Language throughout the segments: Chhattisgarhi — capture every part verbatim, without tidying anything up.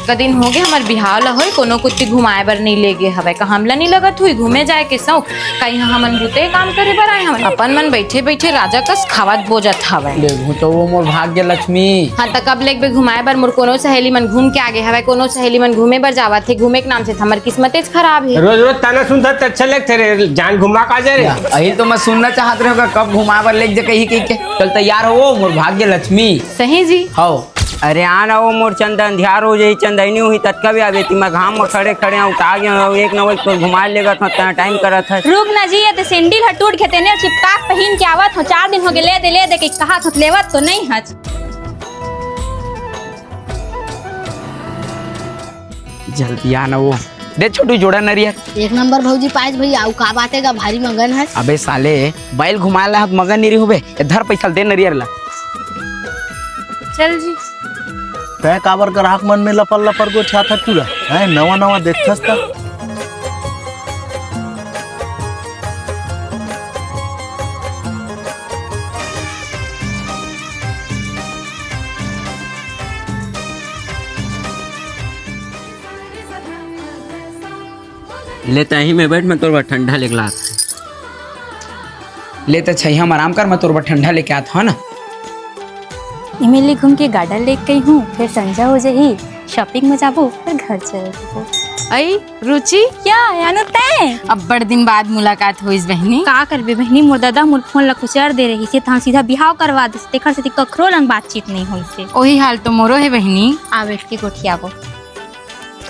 का दिन होगे हमर बिहाव ला होय, कोनो कुत्ती घुमाए बर नइ लेगे हवय। का हमला नइ लगत हुई घूमे जाए के शौक? का इहाँ हमन बुते काम करे बर आए हवन? अपन मन बइठे बइठे राजा कस खावत बोजत हवय। देखहूँ तो वो मोर भाग्य लक्ष्मी। हाँ, त कब लेगबे घुमाए बर? मोर कोनो सहेली मन घूम के आगे हवय, कोनो सहेली मन घूमे बर जावत हे। घूमे के नाम से त हमर किस्मतेच खराब हे। रोज रोज ताना सुनथस त अच्छा लगथे रे, जान घुमा का जाए रे। अही तो मैं सुनना चाहत रहेंव, कब घुमाए बर लेग जे कही कही के। चल तैयार हो मोर भाग्य लक्ष्मी। सही जी। हव। अरे आ ना वो मोर चंदा, अंधियार हो जाही, चंदैनी होही, ततका भी आबे ती। मैं घाम म खड़े खड़े उठा गया हूँ, एक न एक तो घुमाए लेगत हूँ, तैं टाइम करत हस। रुक ना जी, ये तो सैंडल ह टूट गे, तेने चिपटा के पहिन के आवत हूँ। चार दिन होगे, ले दे ले दे के कहत हूँ, लेवत तो नइ हस। जल्दी आ ना वो। दे छोटू जोड़ा नरियर। एक नंबर भौजी पाइस भैया, अउ का बात हे गा, भारी मगन हस। अबे साले, बैल घुमाए ला हत मगन नइ होबे। ए धर पैसा ल, दे नरियर ला। चल जी। तैं काबर ग्राहक मन में लपर लपर गोठियाथस टूरा? हैं, नवा नवा देखथस त। ले तहीं में बैठ, मैं तोर बर ठंडा लेके लात। ले त छइहा म आराम कर, मैं तोर बर ठंडा लेके आत हूँ ना। इमे ले घूम के garden लेके गई हूँ, फिर संझा हो जाही, shopping में जाबो, फिर घर चल जाबो। अई रुचि, क्या यानो तैं? अब्बड़ दिन बाद मुलाकात होइस बहिनी। का करबे बहिनी, मोर दादा मोर फोन ला कुचर दे रहिसे, त हम सीधा बिहाव करवा देस, तेखर सेती कखरो लंग बातचीत नइ होइसे। ओही हाल तो मोरो हे बहिनी। आ बैठ के गोठियाबो।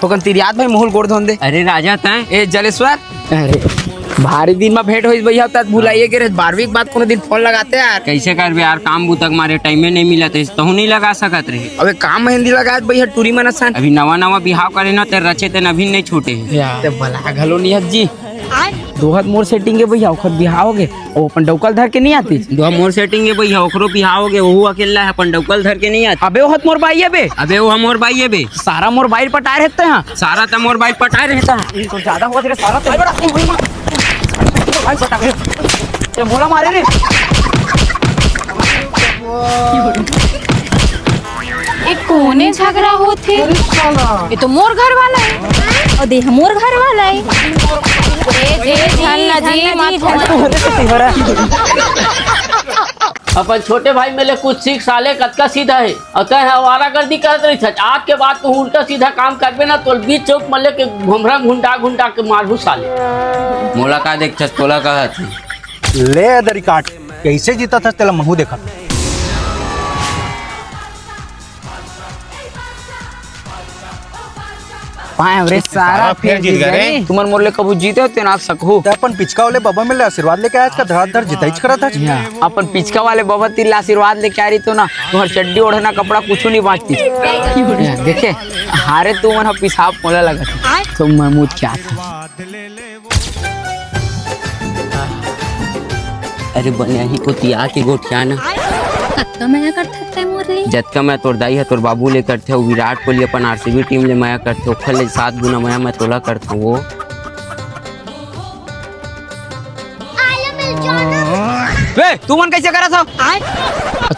थोकन तिरियात भाई, मुहूं ल गोड़ धोन दे। अरे राजा तैं। ए जलेश्वर। अरे भारी दिन म भेंट होइस भैया, तत भुलाइए गे रहे। बारहवीं के बाद कोनो दिन फोन लगाते यार। कइसे करबे यार, काम बुता के मारे टाइमे नइ मिलत रहिस, तहूं नइ लगा सकत रहे। अबे काम मेहंदी लगात भैया, टूरी मन असन। अभी नवा नवा बिहाव करे ना, ते रचे ते अभी नइ छूटे हे। ते बला घलो नइ हस जी। दोहा त मोर setting हे भैया, ओखर बिहाव होगे, ओ अपन डौका ल धर के नइ आतिस। दोहा मोर setting हे भैया, ओखरो बिहाव होगे, ओहू अकेल्ला हे, अपन डौका ल धर के नइ आतिस। अबे ओह त मोर बाई हे बे। अबे ओह मोर बाई हे बे। सारा मोर बाई ल पटाए रहे तैं हा। सारा त मोर बाई ल पटाए रहे तैं हा। ई तो ज्यादा होवत हे रे, सारा तो। भाई पटा गए। ये मोला मारे रे। ए कोने झगड़ा होथे? अरे साला। ये तो मोर घर वाला हे। अउ दे, मोर घर वाला हे। ए, जी, जी, धन ना जी, धन ना मत जी, धन ना। अपन छोटे भाई में ले कुछ सीख साले, कतका सीधा हे। अउ तैं ह आवारागर्दी करत रहिथस। आज के बाद तू उल्टा सीधा काम करबे ना, तोल बीच चौक म लेके घुमरा घुंटा घुंटा के मारहूं साले। मोला का देखथस, तोला कहत हूं। ले दरी काट, कइसे जीतथस तेला महूं देखत। पाए रे, सारा सारा फेर फेर जीत जीत गए रे। गए। तुमन मोर ले कभू जीते हो, तेन आज सकहू। तैं अपन पिचका वाले बबा में ले आशीर्वाद लेके आया, आज का धड़ाधड़ जिताईच करत हस। अपन पिचका वाले बबा तीर ले आशीर्वाद लेके आ रही तो ना, तुम्हार चड्डी ओढ़ना कपड़ा कुछू नइ बांचतिस। देखे, हारे तुमन ह पिसाब मोला लगत हे। तो मैं मुद के आता। अरे बनिया ही कोती आके गोठिया ना। कतका मया करथस तैं मोर ले? जतका मया तोर दाई ह तोर बाबू ले करथे, अउ विराट कोहली अपन आरसीबी टीम ले मया करथे, ओखर ले सात गुना मया मैं तोला करथंव वो। बे, तुमन कइसे करत हव?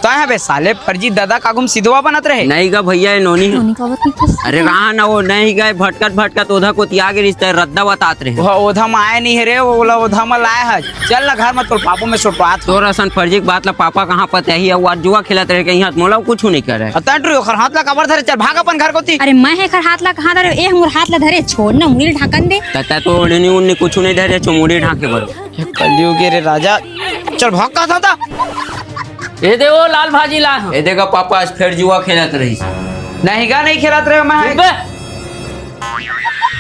तैं ह बे साले फर्जी ददा का घूम सिधवा बनत रहे। नइ गा भैया, ए नोनी ह। नोनी काबर कहिथस? अरे रहा ना, वो नइ गा, भटकत भटकत ओधा कोती आगे रहिस, तैं रद्दा बतात रहे। वो ओधा म आए नइ हे रे, ओला ओधा म लाए हस। चल ना घर म, तोर पापा में सुटवात हंव। तोर असन फर्जी के बात ला पापा कहां पता ही, अउ आज जुआ खेलत रहे कहीं हाथ, मोला कुछू नइ करे। अ तंय टुरी ओखर हाथ ला काबर धरे, चल भाग अपन घर कोती। अरे मैं एखर हाथ ला कहां धरे, ए मोर हाथ ला धरे, छोड़ ना, मुड़ी ढाकन दे। त तैं तो ओढ़नी उढ़नी कुछू नइ धरे, चो मुड़ी ढाके बर। ये कलयुग हे रे राजा, चल भाग कहां था। ए दे वो लाल भाजी ला। ए देखा पापा आज फेर जुआ खेलत रहिस। नहीं गा, नहीं खेलत रहे मैं। चुप बे।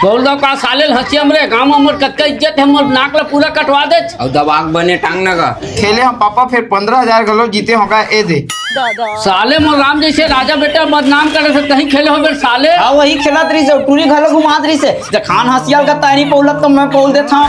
बोल दो का साले ल हंसिया म रे, गांव म मोर कतका इज्जत हे, मोर नाक ला पूरा कटवा देच। अउ दबाक बने टांग ना गा। खेले हंव पापा, फेर पंद्रह हजार घलो जीते हंव गा, ए दे। साले मोर राम जइसे राजा बेटा बदनाम करे से तहीं खेले होबे साले। हां, वही खेलत रहिस हे, टूरी घलो घुमात रहिस हे। जखान हंसिया ल का तैं नइ पउलत त मैं पउल देथंव।